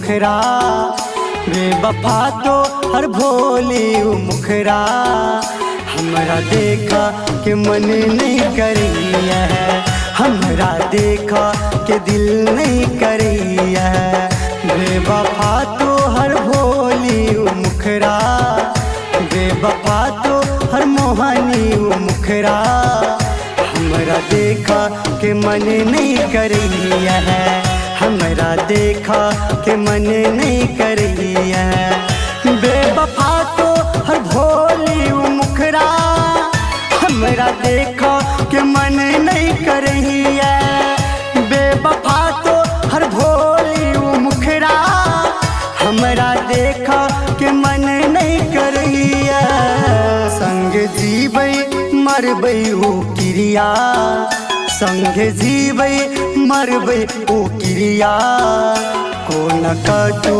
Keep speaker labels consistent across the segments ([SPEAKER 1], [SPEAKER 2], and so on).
[SPEAKER 1] मुखरा, बेवफा तो हर भोली उ मुखरा। हमरा देखा के मन नहीं करिया है, हमरा देखा के दिल नहीं करिया है। बेवफा तो हर भोली उ मुखरा, बेवफा तो हर मोहनी उ मुखरा। हमरा देखा के मन नहीं करिया है, हमरा देखा के मन नहीं करिया है। बेवफा तो हर भोली उ मुखरा, हमरा देखा के मन नहीं करिया। बेवफा तो हर भोली उ मुखरा, हमरा देखा के मन नहीं करिया। संग जीबै मरबै ओ क्रिया, संग जीबै मरबै ओ क्रिया। कोन कतू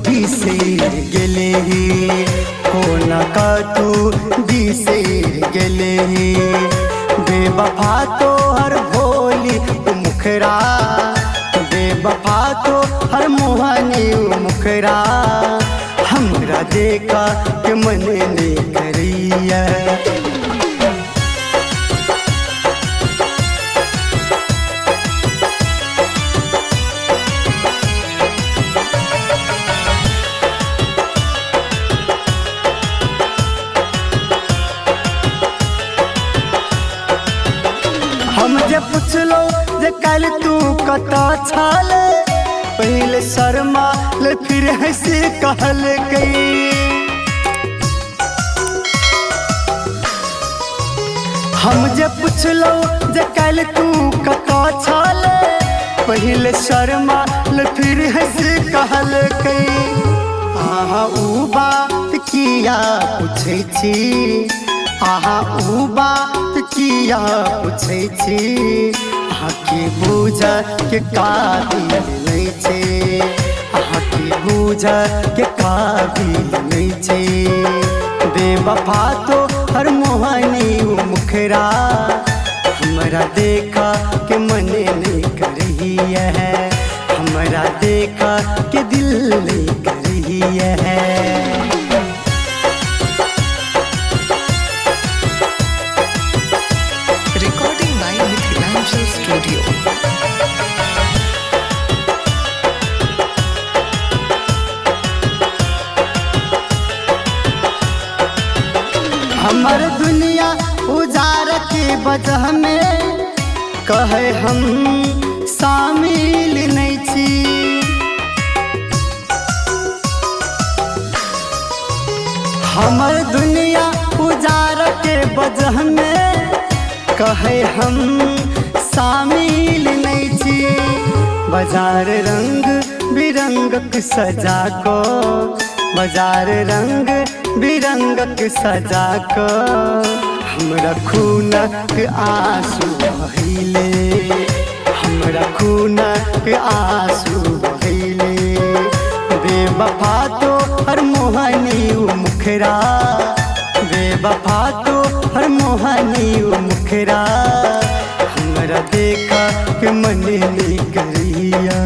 [SPEAKER 1] बिसरि गेलही, कोन कतू बिसरि गेलही। बेवफा तोहर भोली उ मुखरा, बेवफा तो हर मोहनी उ मुखरा। हमरा देखा के मन नहीं करिया। हम जे पुछलो जे काल्हि तू कतऽ छल, पहिले शर्मा ले फिर हंसी कहलकै। हम जे पुछलो जे काल्हि तू कतऽ छल, पहिले शर्मा ले फिर हंसी कहलकै। अहाँ उ बात किया पूछै छी, अहाँ उ बात किया पूछै छी। अहाँके बूझ के काबिल नहीं छै, अहाँके बूझ के काबिल नहीं छै। बेवफा तो हर मोहनी उ मुखरा, हमरा देखा के मन नहीं करिया है, हमरा देखा के दिल नहीं करिया है।
[SPEAKER 2] Recording by Mithilanchal Studio.
[SPEAKER 1] हमर दुनिया उजार के वजह में कहे हम शामिल नहीं छी। हमर दुनिया उजार के वजह में कहे हम शामिल नहीं छी। बाजार रंग बिरंगक सजा को, बाजार रंग बिरंगक सजा को, हमरा खूनक आंसू बहैले, हमरा खूनक आंसू बहैले। बेवफा तो हर मोहनी उ मुखरा, बेवफा तो हर मोहनी उ मुखरा। हमरा देखा के मन नहीं करिया।